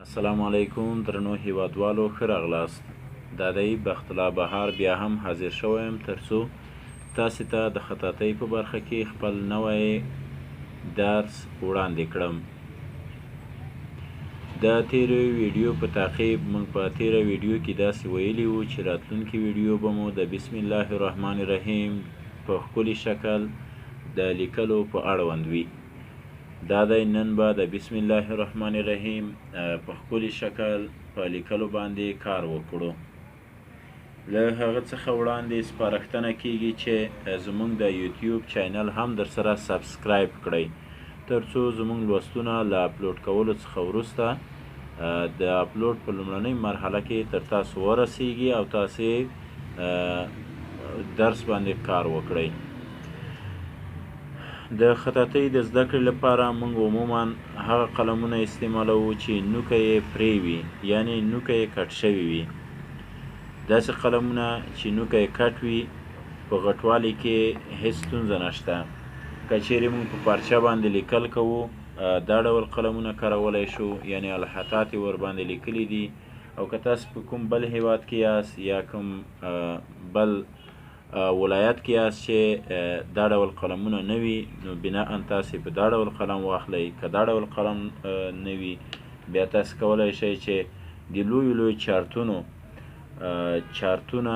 السلام علیکم درنو هیوادوالو، ښه راغلاست. دا دی بخت الله بهار بیا هم حاضر شوی یم ترڅو تاسې ته د خطاطۍ په برخه کې خپل نوی درس وړاندې کړم. د تیرې ویډیو په تعقیب موږ په تیره ویډیو کې داسې ویلي وو چې راتلونکې ویډیو به مو د بسم الله الرحمن الرحیم په ښکلي شکل د لیکلو په اړوند وي. دا دی نن به د بسم الله الرحمن الرحیم په ښکلي شکل په لیکلو باندې کار وکړو. له هغه څخه وړاندې سپارښتنه کیږي چې زموږ د یوتیوب چینل هم درسره subscribe کړئ ترڅو زموږ لوستونه له اپلوډ کولو څخه وروسته د اپلوډ په لومړنۍ مرحله کې تر تاسو ورسیږي او تاسې درس باندې کار وکړئ. د خطاطۍ د زده کړې لپاره موږ عموما هغه قلمونه استعمالوو چې نوکه یې پرې وي، یعنی نوکه یې کټ شوې وي. داسې قلمونه چې نوکه یې کټ وي په غټوالي کې هیڅ ستونزه نشته. که چیرې موږ په پارچه باندې لیکل کوو دا ډول قلمونه کارولی شو، یعنی الحطاط یې ورباندې لیکلي دي. او که تاسو په کوم بل هیواد کې یاست یا کوم بل ولایت کې یاست چې دا ډول قلمونه نه وي، نو بناء تاسې په دا ډول قلم واخلئ. که دا ډول قلم نه وي بیا تاسو کولی شئ چې د لویو لویو چارتونه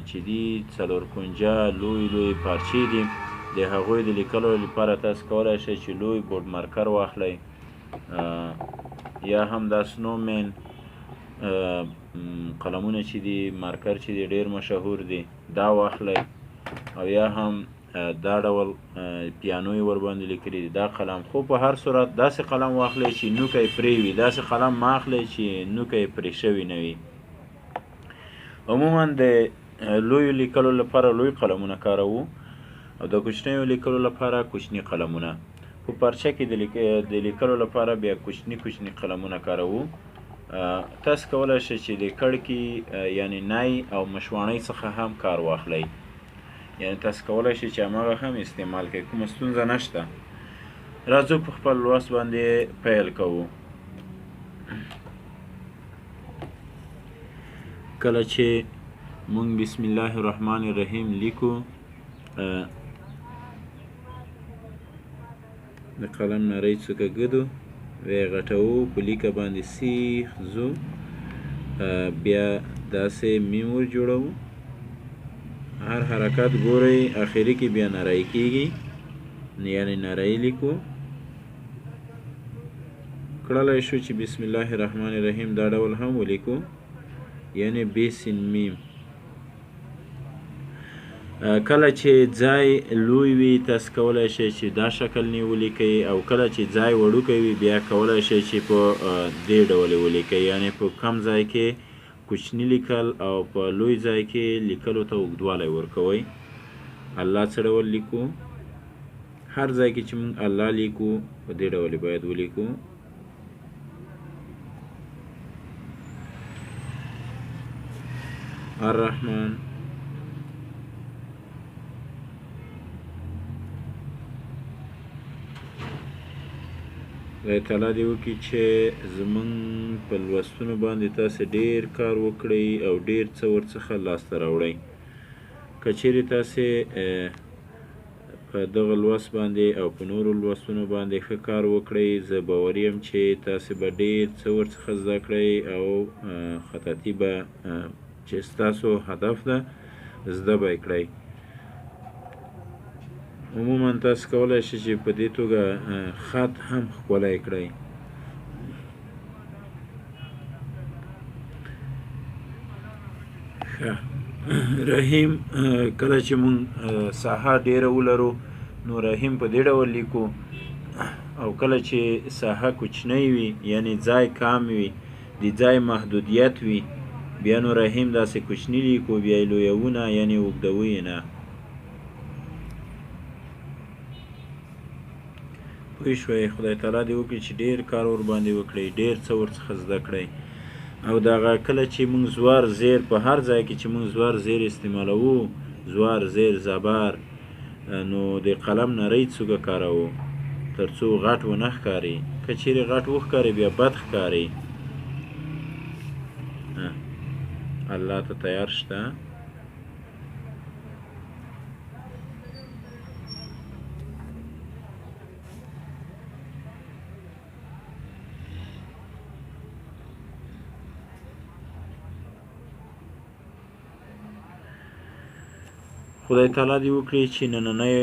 چې دي څلور کنجه لوی لوی پارچې دي، د هغوی د لیکلو لپاره تاسو کولی شئ چې لوی بورډ مارکر واخلئ، یا هم دا سنومین قلمونه چې دي، مارکر چې دي ډیر مشهور دي، دا واخلئ. او یا هم دا ډول پیانو یې ورباندې لیکلي دي دا قلم. خو په هر صورت داسې قلم واخلئ چې نوکه یې پرې وي، داسې قلم مه اخلئ چې نوکه یې پرې شوې نه وي. عموما د لویو لیکلو لپاره لوی قلمونه کاروو او د کوچنیو لیکلو لپاره کوچني قلمونه. په پارچه کې د لیکلو لپاره بیا کوچني کوچني قلمونه کاروو. تاسو کولی شئ چې د کړکي یعنی نای او مشواڼۍ څخه هم کار واخلئ، یعنی تاسو کولی شئ چې هماغه هم استعمال کړئ، کومه ستونزه نشته. راځو په خپل لوست باندې پیل کوو. کله چې موږ بسم الله الرحمن الرحیم لیکو، د قلم نرۍ څوکه ږدو، ویې غټوو، په لیکه باندې سیخ ځو، بیا داسې میم ور جوړوو. هر حرکت ګورئ اخري کې بیا نری کیږي، یعنی نری لیکو. کړلی شو چې بسم الله الرحمن الرحیم دا ډول هم ولیکو، یعنی بې سین میم. کله چې ځای لوی وي تاسو کولی شئ چې دا شکل نه ولیکئ، او کله چې ځای وړوکی وي بیا کولی شئ چې په دې ډول یې ولیکئ، یعنی په کم ځای کې کوچني لیکل او په لوی ځای کې لیکلو ته اوږدوالی ورکوئ. الله څه ډول لیکو؟ هر ځای کې چې موږ الله لیکو په دې ډول یې باید ولیکو. الرحمن، خدای تعالی دې وکړي چې زمونږ په لوستونو باندې تاسې ډېر کار وکړئ او ډېر څه ورڅخه لاسته راوړئ. که چیرې تاسې په دغه لوست باندې او په نورو لوستونو باندې ښه کار وکړئ، زه باوري یم چې تاسې به ډېر څه ورڅخه زده کړئ او خطاطي به چې ستاسو هدف ده زده به یې کړئ. عموما تاسو کولی شئ چې په دې توګه خط هم ښکلی کړئ. ښه رحیم، کله چې مونږ ساحه ډیره ولرو نو رحیم په دې ډول لیکو، او کله چې ساحه کوچنۍ وي یعنی ځای کم وي، د ځای محدودیت وي، بیا نو رحیم داسې کوچني لیکو، بیا یې لویوو نه، یعنی اوږدوو یې نه. پوه شوئ؟ خدای تعالی دې وکړي چې ډېر کار ورباندې وکړئ، ډېر څه ورڅخه زده کړئ. او دغه کله چې موږ زوار زیر په هر ځای کې چې موږ زوار زیر استعمالوو، زوار زیر زبر، نو د قلم نرۍ څوکه کاروو تر څو غټ ونه ښکاري. که چیرې غټ وښکاري بیا بد ښکاري. الله ته تیار شته. خدای تعالی دې وکړي چې نننی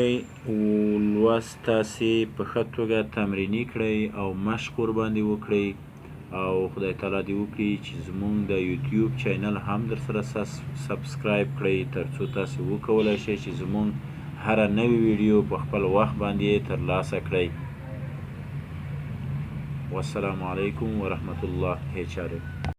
لوست تاسې په ښه توګه تمریني کړئ او مشق ورباندې وکړئ، او خدای تعالی دې وکړي چې زمونږ د یوټیوب چینل هم در سره سبسکرایب کړئ، ترڅو تاسې وکولای شئ چې زمونږ هره نوې ویډیو په خپل وخت باندې ترلاسه کړئ. والسلام علیکم ورحمت الله. هیچ.